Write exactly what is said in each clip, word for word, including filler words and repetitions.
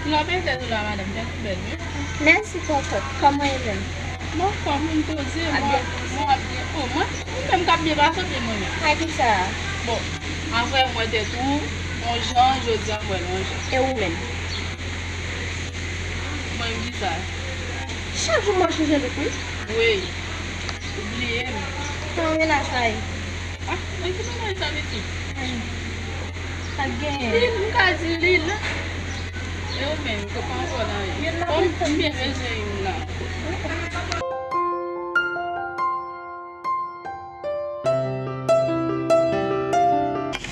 Ti rapè tèt ou la, madanm, tèt ou bèl, wi. Mèsi, Kòkòt. Kòman e menm? Mwen anfòm, mwen poze, mwen ap byen. O, mwen, mwen menm k ap byen pase w byen mwen menm. Ak kisa? Bon, avè mwen tèt ou, yon jan, jodi a mwen yon jan. E ou menm? Mwen menm kisa? Chak jou mwen chanje look, wi. Wi. Ou bliye m. Nan mennaj la ye. Ah, nan ki mennaj sa pitit? Sa k genyen? Lil, m ka di Lil. E ou menm, yo pa ankò nan li. Kòm m byen bezwen youn la.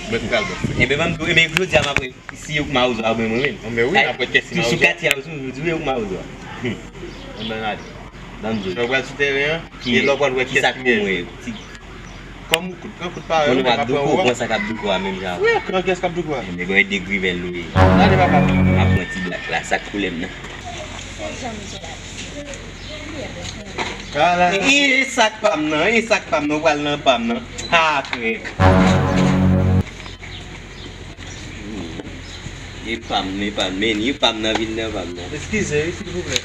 Mwen m pral bon. Enben, ban m di w, enben, jodi a m ap wè si yo k mawozo a oubyen mwen menm. Enben wi, n ap wè kiyès ki mawozo. Sou katye a, yo di w yo k mawozo a. Hmm. Enben, n ale. Ban m di w. Sa w pral sou teren an, e lè w pral wè kiyès ki meyè. Kòm ou kout, pran kout parèy ou, men pa pran ou a. Pran sa k ap douko a menm jan. Wi, pran kiyès k ap douko a. Enben, gade de grivèl nou ye. Gade papa. M ap pran ti blak la, sa k koulè m nan. Ala. E, e sak pa m nan, e sak pa m nan, ou pral nan pa m nan. Ha, krèk. E pa m, e pa m, men e pa m nan vin nan pa m nan. Eskize, wi, silvouplè.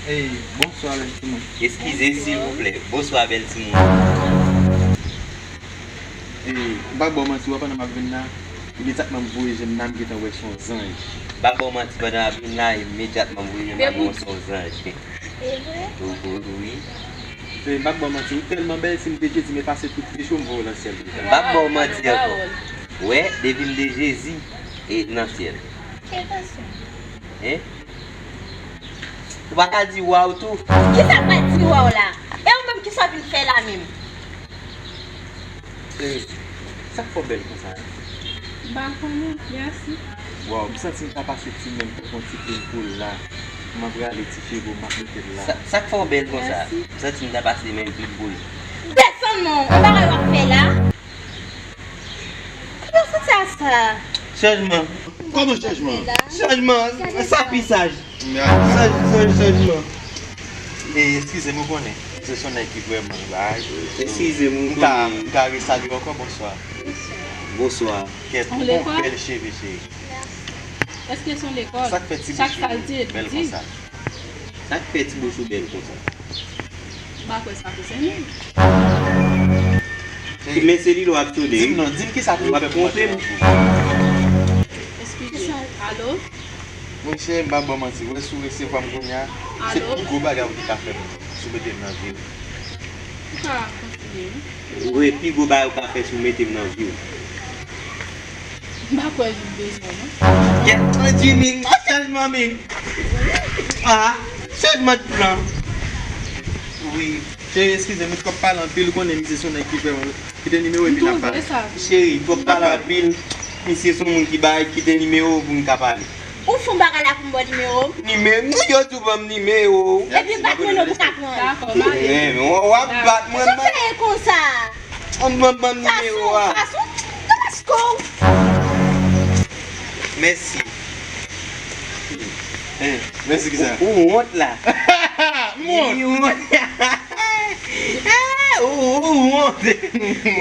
Ey, bonswa, bèl timoun. Eskize, silvouplè. Bonswa, bèl timoun. Ey, m pa ba w manti, wè, pandan m ap vin la, imedyatman m voye je m nan, m gentan wè se yon zanj. M pa ba w manti, pandan m ap vin la, imedyatman m voye je m nan, m wè se yon zanj. E vre? Wi, wi, wi. Ey, m p ap ba w manti, ou tèlman bèl, si m te Jezi, m efase tout peche w, m voye w nan syèl deja. M p ap ba w manti ankò. Wè, depi m te Jezi, e nan syèl. Fè atansyon. Hein? Ou pa ka di waw tou? Kisa m pral di waw la? E ou menm, kisa w vin fè la menm? Cheri, sa k fè w bèl konsa? M pa konnen, mèsi. Waw, m santi m ta pase ti men m pou pran ti pil pou l la. M ap rale ti cheve w, m ap mete l la. Sa, sa k fè w bèl konsa? Mèsi. M santi m ta pase men m pou l. Desann non, yon bagay w ap fè la. Ki w santi a sa? Chanjman. Kòman chanjman? Chanjman, sa pi saj. Chanj, chanj, chanjman. E, eskize m, ou konnen, se yon nèg ki vrèman bay. Eskize m, ou konnen. M ka, m ka resalye w ankò, bonswa. Bonswa. Kèt, ou gon bèl cheve, cheri. Èske se yon lekòl? Sa k fè ti bouch ou bèl konsa? Sa k fè ti bouch ou bèl konsa? M pa kwè sa konsène m. Men se li lè w ap sone. Di m non, di m kisa pou m fè pou mwen te nan vi w. Eskize. Alo? Monchè, m pa ba w manti, wè si w resevwa m kounye a, se pi gwo bagay ou te ka fè pou mwen, si w mete m nan vi w. Ou ka kontinye, wi. Wi, pi gwo bagay ou ka fè si w mete m nan vi w. M pa kwè Jimmy bezwen w, non. Kèt, an Jimmy, a chanjman, men. Ah, chanjman de plan. Wi. Cheri, eskize m, wi, twòp pale anpil, ou konnen misye se yon nèg ki vrèman. Kite nimewo epi n ap pale. Cheri, twòp pale anpil. Misye se yon moun ki bay, kite nimewo pou n ka pale. Ou fè yon bagay la pou m ba w nimewo m? Nimewo, non, yo tou ban m nimewo. Epi m pa t mande w pou ka pran l. Dakò, m ale. Eh, men w ap bat mwen. Jan w fè konsa? An ban m, ban m nimewo a. Fason, fason, nan maske w. Mèsi. Eh, mèsi kisa? Ou, ou wont la. M wont. Ou wont. Eh, ou, ou wont. Ou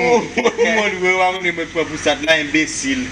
wont. M wont, wi, w ap mwen pran pou sat la, enbesil.